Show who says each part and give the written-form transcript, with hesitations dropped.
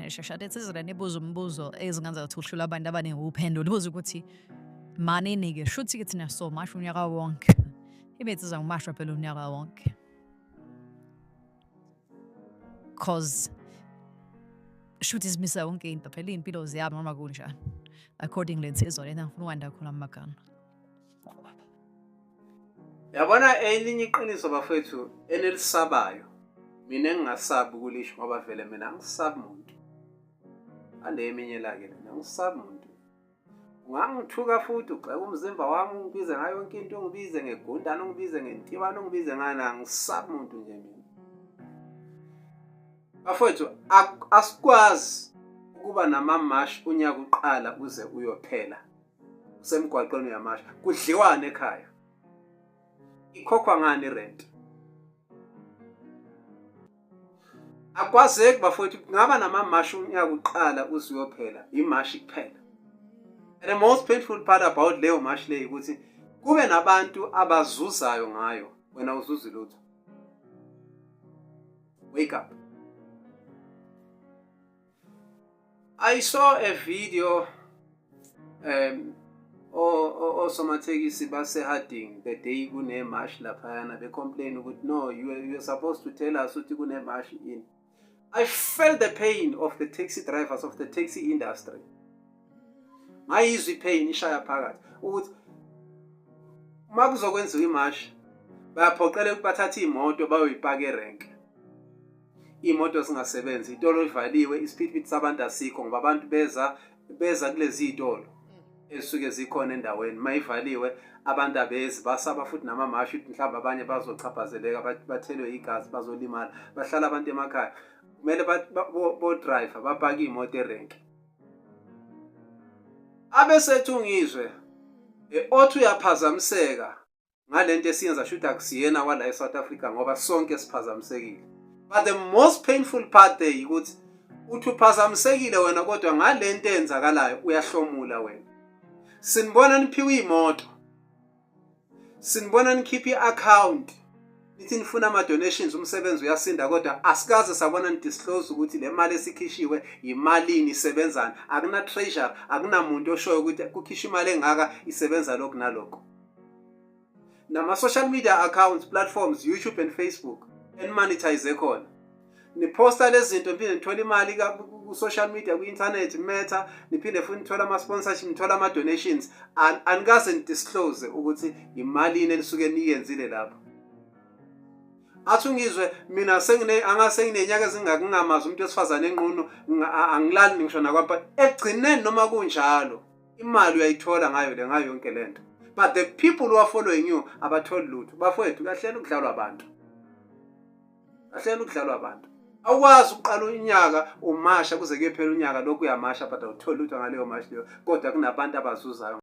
Speaker 1: Shasha umbuzo ezingenza ukuthi uhlula abantu abaningi uwuphendule, ubuze ukuthi manini-ke shuthi-ke thina somasha unyaka wonke. Ibe siza ngumasha phela unyaka wonke. Cause shuthi simisa yonke into phela iy'mpilo ziyabo noma kunjani. According le nsizwa lena ngifuna ukwanda kakhulu amagama.
Speaker 2: Yabona elinye iqiniso bafethu enilisabayo mina engingasabi ukulisho ngoba vele mina angisabi muntu. Ande eminye la-ke lena angisabi muntu. Ungangithuka futhi ugxeka umzimba wami ungibize ngayo yonke into ungibize ngegundane ungibize ngentibane ungibize ngani angisabi muntu nje mina. Bafowethu asikwazi ukuba namamashi unyaka uqala uze uyophela. Usemgwaqweni uyamasha. Kudliwane ekhaya. Ikhokhwa ngani irent? Akwazeki bafowethu kungaba namamashi unyaka uqala uze uyophela imashi kuphela. And the most painful part about leyo mashi leyo ukuthi kube nabantu abazuzayo ngayo wena uzuzi lutho. Wake up. I saw a video osomathekisi base-Harding the day kune-march laphayana be-complain ukuthi no you are supposed to tell us ukuthi kune-march in. I felt the pain of the taxi drivers of the taxi industry. Ngayizwa ipain ishaya phakathi ukuthi uma kuzokwenziwa imashi bayaphoqeleka ukuthi bathathe iy'moto bayoyipaka erenke iy'moto zingasebenzi itolo livaliwe isiphithiphithi sabantu asikho ngoba abantu beza beza kulezi y'tolo ezisuke zikhona endaweni uma ivaliwe abantu abezi basaba futhi namamashi ukuthi mhlawumbe abanye bazochaphazeleka bathelwe igazi bazolimala bahlala abantu emakhaya kumele bo-driver bapake iy'moto erenki abesethu ngizwe othi uyaphazamiseka ngalento esiyenza shuthi akusiyena wala eSouth Africa ngoba sonke siphazamisekile but the most painful part there ukuthi uthi uphazamisekile wena kodwa ngalento eyenzakalayo uyahlomula wena. Sinibona niphiwe imoto, sinibona nikhipha i-account nithi nifuna ama-donations umsebenzi uyasinda kodwa asikaze sabona ni-disclose ukuthi le mali esikhishiwe yimalini isebenzani. Akuna-treasury, akunamuntu oshoyo ukuthi kukhishwa imali engaka isebenza lokhu nalokho. Nama-social media accounts, platforms, YouTube and Facebook enimonetize khona niphosta lezi zinto niphinde nithole imali ku-social media, ku-internet, Meta, niphinde futhi nithole ama-sponsorship, nithole ama-donations. Anikaze ni-disclose ukuthi imalini enisuke niyenzile lapho. Athi ungizwe mina sengine angase nginey'nyaka ezingaka ngingamazi umuntu wesifazane enqunu angilali ngisho nakwampa ekugcineni noma kunjalo imali uyayithola ngayo le ngayo yonke lento but the people who are following you abatholi lutho. Bafowethu kahleni ukudlalwa abantu, kahleni ukudlalwa abantu. Awukwazi ukuqala unyaka umasha kuze kuyophela unyaka lokhu uyamasha but awutholi lutho ngaleyo mashi leyo kodwa kunabantu abazuzayo.